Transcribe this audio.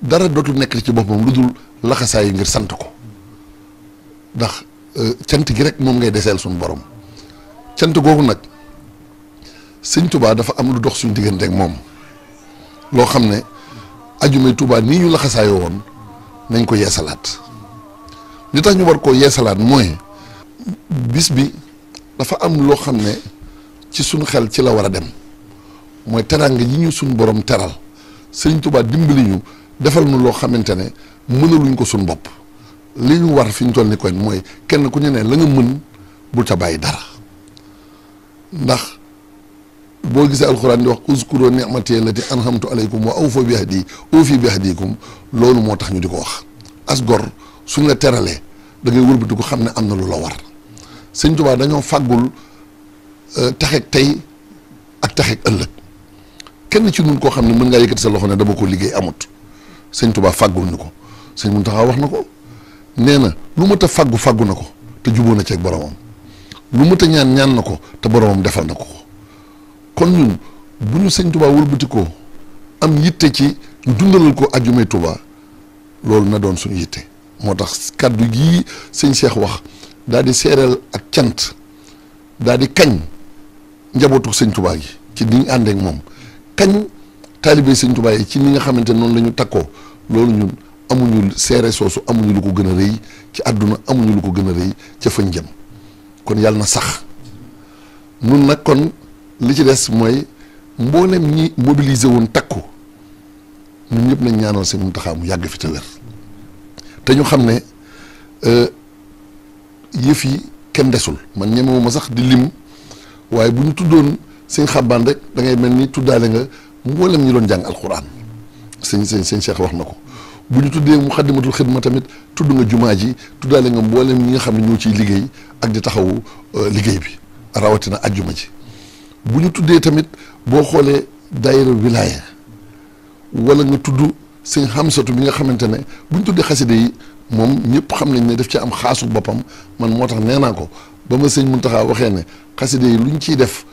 dara dootul nekk ci boppam lu dul laxasaa yi ngir sant ko ndax cant gi rek moom ngay deseel suñu borom cant googu nag sëñ Touba dafa am lu dox suñu diggante ak moom loo xam ne ajumay Touba nii ñu laxasaayoo woon nañ ko yeesalaat li tax ñu war koo yeesalaat mooy bis bi dafa am loo xam ne ci suñu xel ci la war a dem mooy teraanga yi ñu suñu borom teral sëñ Touba dimbali ñu defal nu loo xamante ne mënaluñ ko suñu bopp li ñu war fi ñu toll ni koy mooy kenn ku ñu ne la nga mën bul ca bàyyi dara ndax boo gisee alxuraan di wax uzkuru ni'mati allati an'amtu alaykum wa awfu bi ahdi ufi bi ahdikum loolu moo tax ñu di ko wax as gor suñ la teralee da ngay wëlbati ko xam ne am na lu la war sëñ Tuubaa dañoo fàggul taxeeg tey ak taxeeg ëllëg kenn ci nun koo xam ne mën ngaa yëkkati sa loxo ne dama ko liggéey amut sëñ Tuubaa fàggul ñu ko sëñ Muntaxa wax na ko nee na lu mat a fàggu na ko te jubóo na ceeg boromam lu mat a ñaan na ko te boromam defal na ko kon ñun bu ñu sëñ Tuubaa wëlbati ko am yitte ci dundalal ko ajjumay Tuubaa loolu na doon suñu yitte moo tax kàddu gii sëñ Cheikh wax daal di seereel ak cant daal di kañ njabootu sëñ Tuubaa gi ci ni ñu àndeek moom kañ taalibe sëñ Tuubaa yi ci ni nga xamante noonu la ñu takkoo loolu ñun amuñu seere soosu amuñu lu ko gën a rëy ci àdduna amuñu lu ko gën a rëy ca fañ jëm kon yàlla na sax nun nag kon li ci des mooy mboolem ñi mobilisé woon takku ñun ñëpp nañ ñaanal sëñ Muntaxa mu yàgg fi te wér te ñu xam ne yëf yi kenn desul man ñemewuma sax di lim waaye bu ñu tuddoon sëñ Xabbaan rek da ngay mel ni tuddaale nga mboolem ñi doon jàng alxuraan sëñ Cheikh wax na ko bu ñu tuddee Muxaddamatul Xidma tamit tudd nga jumaa ji tuddaale nga mboolem ñi nga xam ne ñoo ciy liggéey ak di taxawu liggéey bi rawatina ajjuma ji bu ñu tuddee tamit boo xoolee daayira wilaaya wala nga tudd sëñ Xamsatu bi nga xamante ne bu ñu tuddee xaside yi moom ñëpp xam nañ ne daf ci am xaasu boppam man moo tax nee naa ko ba ma sëñ Muntaxa waxee ne xaside yi luñ ciy def